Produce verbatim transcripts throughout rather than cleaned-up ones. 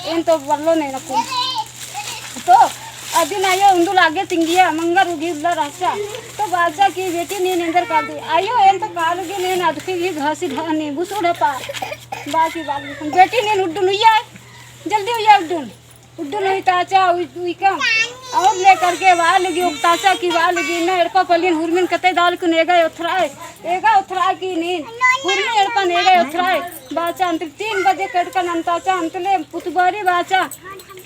एन तो बल्लो ने नकुन। तो अदिन आयो उन्दुल आगे तिंगिया, मंगर उगी उल्ला रहचा। तो बाचा कि बेटी नीन एन्देर कालदी। आयो एन तो कालुगी नीन अदखी घी घासी ढानी, बुसुड़ पा। बाकी बाल बेटी नीन उड्डुन उइया, जल्दी उइया उड्डुन। उड्डुन उइताचा, उइ-, उइकम। और लेकर के बालगी उक्ताचा कि बालगी इन्ना एड़पा पलिन हुरमिन कते दालकुन एगा ओथराय, एगा ओथराय कि नीन। हुरमिन एड़पन एगा ओथराय। बाचा अंतले तीन बजे कटकन अंताचा, अंतले पुतबारी बाचा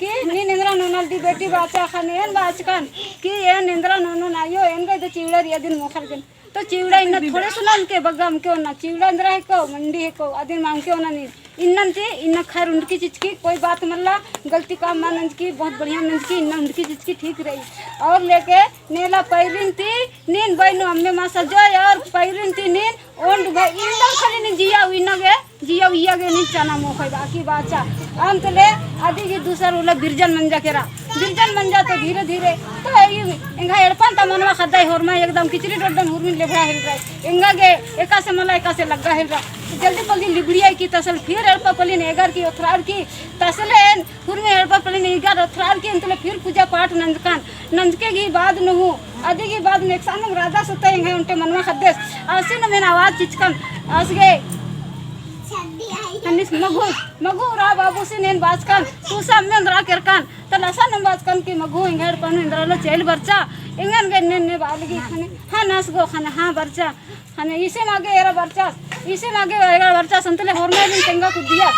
कि नीन एन्दरा नोनलदी बेटी बाचा ख़ने एन बाचकन कि एन एन्दरा नोनोन आयो, एन गए दे चिवड़ा रिया दिन मोखर गन। तो चिवड़ा इन्ना थोड़े सुना अमके बग्गे अमके ओना, चिवड़ा एन्दरा हेको, मंडी हेको, अदिन मा अमके ओना नीन। इन्नन ती, इन्ना खैर उंडकी चिचकी, कोई बात मल्ला, गलती काम मा नंजकी, बहुत बढ़िया नंजकी, इन्ना उंडकी चिचकी ठीक रही। और लेके नेला पैरिन ती, नीन बइनु अम्मे मा सजोय और पैरिन ती नीन ओंड भई, इन्ना खाली नीन जिया, इन्ना गे, जिया उइया गे नीन चना मोखय बाकी बाचा। अंतले अदिगी दूसर उल्ला बिरजन मंजा केरा। बिरजन मंजा तो धीरे धीरे तो एंगा एड़पन ता मनवा ख़द्दय होरमा एकदम किचरी डोड्डन हुरमिन लेभड़ा हेलरय। एंगा गे एकासे मला एकासे लग्गा हेलरा। जल्दी पल्ली लिबड़िया की तसल फिर एड़पा पल्लिन एगर की ओथरार की तसले एन हुरमिन एड़पा पल्लिन एगर ओथरार की अंतले फिर पूजा पाठ नंजकन। नंजके की बाद नहु अदिगी बाद नेक्सानुम राधा सुत्ता एंगा ओन्टे मनवा ख़द्देस। आसिनुम एन आवाज चिचकन आस गे। अन्निस मगु, मगु रा बाबूसिन एन बाचकन, तूसा अम्मे ओन्द्रा केरकन, तल असानुम बाचकन कि मगु एंगा एड़पा नू एन्द्रा लो चइल बरचा, एंगन गे ने, ने बालगी ख़ने, हाँ नस गो ख़ने, हाँ बरचा, ख़ने इसे मागे एरा बरचास, इसे मागे एरा बरचास, अंतले होरमा दिन तेंगा कुद्दिया।